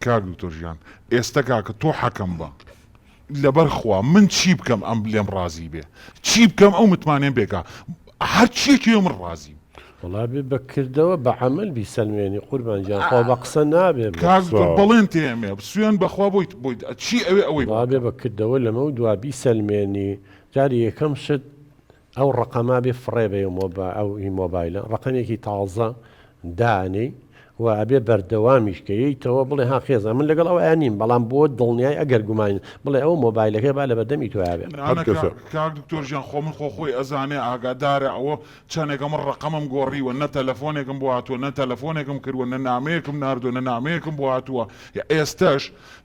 کاک دکتۆر ژیان ئێستە کاکە تۆ حەکەم بە لەبەر خوا من چی بکەم ئەم لێم ڕازی بێ چی بکەم ئەو متمانەیەم پێکا هەر چیەکی من ڕازیم. وەڵا بێ بە کردەوە بە عەمەل بیسەلمێنی قوربان گیان خۆ بە قسە نابێ بۆ. کاک دکتۆر بەڵێن تێمێ سوێن بەخوا بۆیت بۆیت چی ئەوێ ئەوەی بۆ وەڵا بێ بکەم. بە کردەوە لەمەو دوا بیسەلمێنی جاری یەکەم شت ئەو ڕەقەمە بێ فڕێ بەی ئەو هی مۆبایلە ڕەقەمێکی تازە دانێی و ئەبێ بەردەوامیش کە یەیتەوە بڵێ ها خێزان من لەگەڵ ئەوەیا نیم بەڵام بۆ دڵنیای ئەگەر گومان بڵێ ئەو مۆبایلەکەی با لەبەردەمی تۆیا بێ. نا نا کاک دکتۆر گیان خۆ من خۆ خۆی ئەزانێ ئاگادارە ئەوە چەنێکە من ڕەقەمم گۆڕیوە نە تەلەفۆنێکم بۆ هاتووە نە تەلەفۆنێکم کردووە نە نامەیەکم ناردووە نە نامەیەکم بۆ هاتووە ئێستەش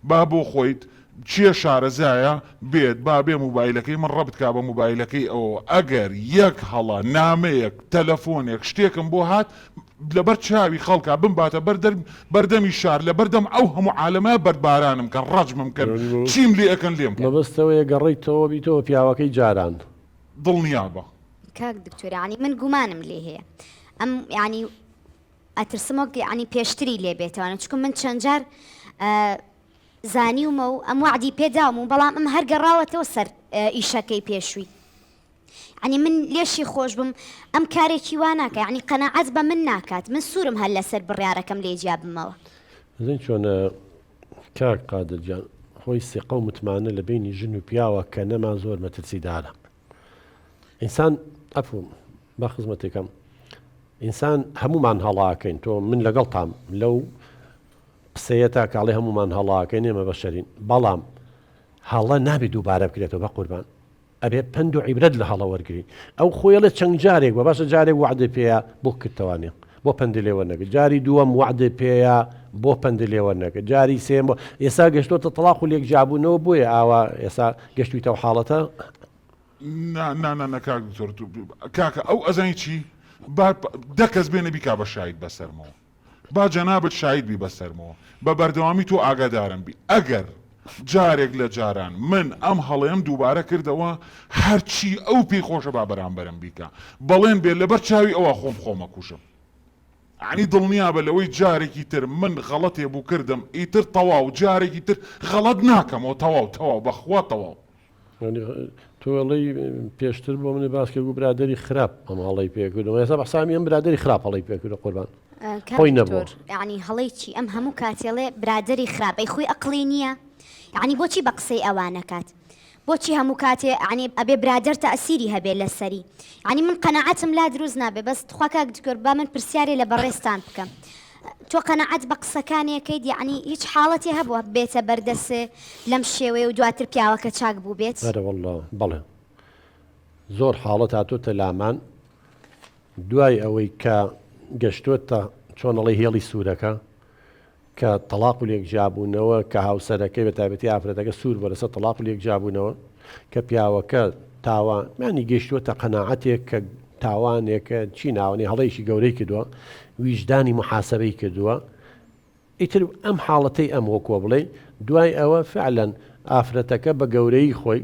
با بۆ خۆیت کێ شارەزایە بێت با بێ موبایلەکەی من ڕەبت کا بە موبایلەکەی ئەوەوە ئەگەر یەک هەڵە نامەیەک تەلەفۆنێک شتێکم بۆ هات لەبەر چاوی خەڵکا بمباتە بەر دەر بەردەمی شار لەبەردەم ئەو هەموو عالەمە بەردبارانم کەن ڕەجمم کەن چیم لێ ئەکەن لێم کەن. مەبەست ئەوەیە گەڕێیتەوە بیتەوە پیاوەکەی جاران. دڵنیابە. کاک دکتۆر یانی من گومانم لێ هەیە ئەم یانی ئەترسم وەک یانی پێشتری لێ بێتەوە چونکە من چەند جار زانیومە و ئەم وەعدی پێ داوم و بەڵام ئەم هەر گەڕاوەتەوە سەر ئیشەکەی پێشووی یعنی من لێشی خۆش بم ئەم کارێکی وا ناکە یعنی قەناعەت بە من ناکات من سوورم هەر لەسەر بڕیارەکەم لێ جیا بمەوە. زین چۆنە کاک قادر گیان خۆی سیقە و متمانە لە بینی ژن و پیاوە کە نەما زۆر مەترسیدارە ئینسان عەفو با خزمەتێکم ئینسان هەمومان هەڵاکەین تۆ من لەگەڵتام لەو قسەیە تا کاڵێ هەموومان هەڵاکەین ئێمە بەشەرین بەڵام هەڵە نابێت دووبارە بکرێتەوە بە قوربان ئەبێ پەند و عیبرەت لە هەڵە وەرگین ئەو خۆیڵێ چەند جارێک بە باشە جارێک وعدە پێەیە بۆ کردتەوانێ بۆ پەند لێوە نەگرت جاری دووەم وعدە پێەیە بۆ پەند لێوە نەگرت جاری سێم بۆ ئێسا گەشتۆتە تەڵاق و لێک جیابوونەوە بۆیە ئاوا ئێسا گەشتویتەوە حاڵەتە نا نا نا نا کاک دکتۆر کاکە ئەو ئەزانی چی با دە کەس بێنە بیکا بە شاید بەسەرمەوە با جەنابت شاهید بی بەسەرمەوە بە بەردەوامی تۆ ئاگادارم بی ئەگەر جارێک لە جاران من ئەم هەڵەیەم دووبارە کردەوە هەرچی ئەو پێی خۆشە با بەرامبەرم بیکا بەڵێن بێ لەبەر چاوی ئەوە خۆم خۆم ئەکوژم یانی دڵنیابە لەوەی جارێکی تر من غەڵەتێ بوو کردم ئیتر تەواو جارێکی تر غەڵەت ناکەمەوە تەواو تەواو بەخوا تەواو. تۆ ئەڵێی پێشتر بۆ منی باس کرد برادری خراپ ئەم هەڵەی پێکردم ئێستا بە حسامی ئەم برادری خراپ هەڵەی پێکرد قوربان خۆی نەبوو یعنی هەڵەی چی ئەم هەموو کاتێڵێ برادری خراپ ئەی خۆی ئەقڵی نییە یعنی بۆچی بە قسەی ئەوانەکات بۆچی هەموو کاتێ عنی ئەبێ برادەر تەئسیری هەبێ لەسەری عنی من قەناعەتم لا دروست نابێ بەس تخوا کاک دکتۆر با من پرسیارێ لە بەڕێزتان بکەم تۆ قەناعەت بە قسەکانی ئەکەیت یەعنی هیچ حاڵەتێ هەبووە بێتە بەردەسێ لەم شێوەیە و دواتر پیاوەکە چاک بووبێت؟ ئەرەوەڵڵا بەڵێ زۆر حاڵەت هاتۆتە لامان دوای ئەوەی کە گەشتۆتە چۆن ئەڵێی هێڵی سوورەکە کە تەڵاق و لێک جیابوونەوە کە هاوسەرەکەی بە تایبەتی ئافرەتەکە سوور بووە لەسەر تەڵاق و لێک جیابوونەوە کە پیاوەکە تاوان یانی گەیشتووەتە قەناعەتێک کە تاوانێکە چی ناوەنی هەڵەیەکی گەورەی کردووە ویژدانی محاسبەی کردووە ئیتر ئەم حاڵەتەی ئەم وەکوە بڵێ دوای ئەوە فعلەن ئافرەتەکە بە گەورەی خۆی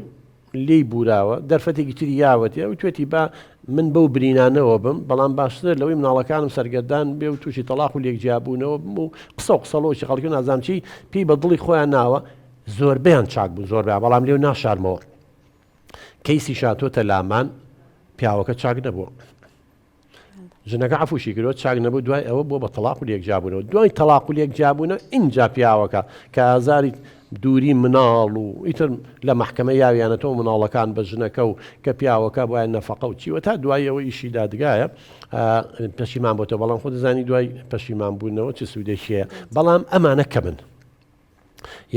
لێی بوراوە دەرفەتێکی تری یاوەتی ئەو توێتی با من بەو برینانەوە بم بەڵام باشترە لەوەی مناڵەکانم سەرگەردان بێ و تووشی تەڵاق و لێک جیابوونەوە بم و قسە و قسەڵۆکی خەڵکی و نازانم چی پێی بە دڵی خۆیان ناوە زۆربەیان چاک بوون زۆربیان بەڵام لێو ناشارمەوە کەیسی شاتۆتە لامان پیاوەکە چاک نەبووە ژنەکە عەفوشی کردوە چاک نەبوو دوای ئەوە بووە بە تەڵاق و لێکجیابوونەوە دوای تەڵاق و لێکجیابوونەوە ئینجا پیاوەکە کە ئازاری دووری مناڵ و ئیتر لە مەحکەمە یاویانەتەوە مناڵەکان بە ژنەکە و کە پیاوەکە بۆیان نەفەقە و چیوە تا دوای ئەوە ئیشی دادگایە پەشیمان بۆتەوە بەڵام خۆ دەزانی دوای پەشیمان بوونەوە چ سوودێکی هەیە بەڵام ئەمانە کەمن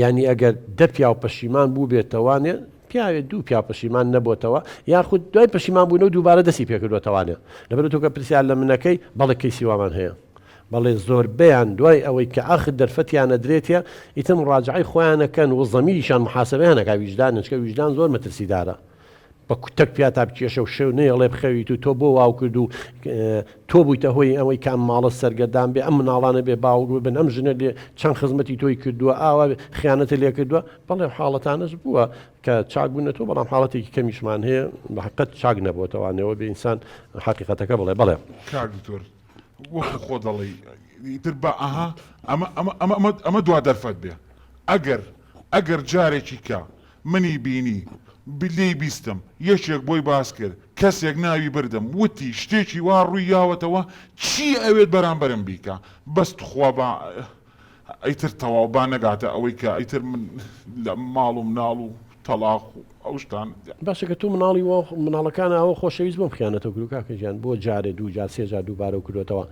یانی ئەگەر دە پیاو پەشیمان بووبێتەوانێ پیاوێ دوو پیا پەشیمان نەبۆتەوە یاخود دوای پەشیمان بوونەوە دووبارە دەستی پێکردوەتەوانێ لەبەر تۆ کە پرسیار لە منەکەی بەڵێ کەیسی وامان هەیە بەڵێ زۆربەیان دوای ئەوەی کە ئاخر دەرفەتیان ئەدرێتە ئیتر مڕاجعەی خۆیانەکەن و زەمیریشان محاسبەیان ئەکا ویژدان چکە ویژدان زۆر مەترسیدارە بە کوتەک پیا تا بکێشە و شەو نەیەڵێ بخەویت و تۆ بۆ واو کرد و تۆ بوویتە هۆی ئەوەی کە ئەم ماڵە سەرگەردان بێ ئەم مناڵانە بێ باوک ببن ئەم ژنە لێ چەند خزمەتی تۆی کردووە ئاوا خیانەتە لێ کردووە بەڵێ حاڵەتانەش بووە کە چاک بوونەتەوە بەڵام حاڵەتێکی کەمیشمان هەیە بە حقت چاک نەبووەتەوانەوە بێ ئینسان حقیقەتەکە بڵێ بەڵێ. کاک دکتۆر. وەکو خۆ دەڵێی ئیتر با ئەها ئەمە ئەمە ئەمە ئەمە ئەمە دوا دەرفەت بێ ئەگەر ئەگەر جارێکی کە منی بینی لێی بیستم یەکێک بۆی باس کرد کەسێک ناوی بردم وتی شتێکی وا ڕووی یاوەتەوە چی ئەوێت بەرامبەرم بیکا بەس تخوا با ئیتر تەواو با نەگاتە ئەوەی کە ئیتر من لە ماڵ و مناڵ و تەڵاق و ئەو شتانە. باشە کە تۆ مناڵی وا مناڵەکان ئاوە خۆشەویست بۆم خیانەتەو کردو کاکە گیان بۆ جارێ دوو جار سێ جار دووبارەو کردۆتەوە.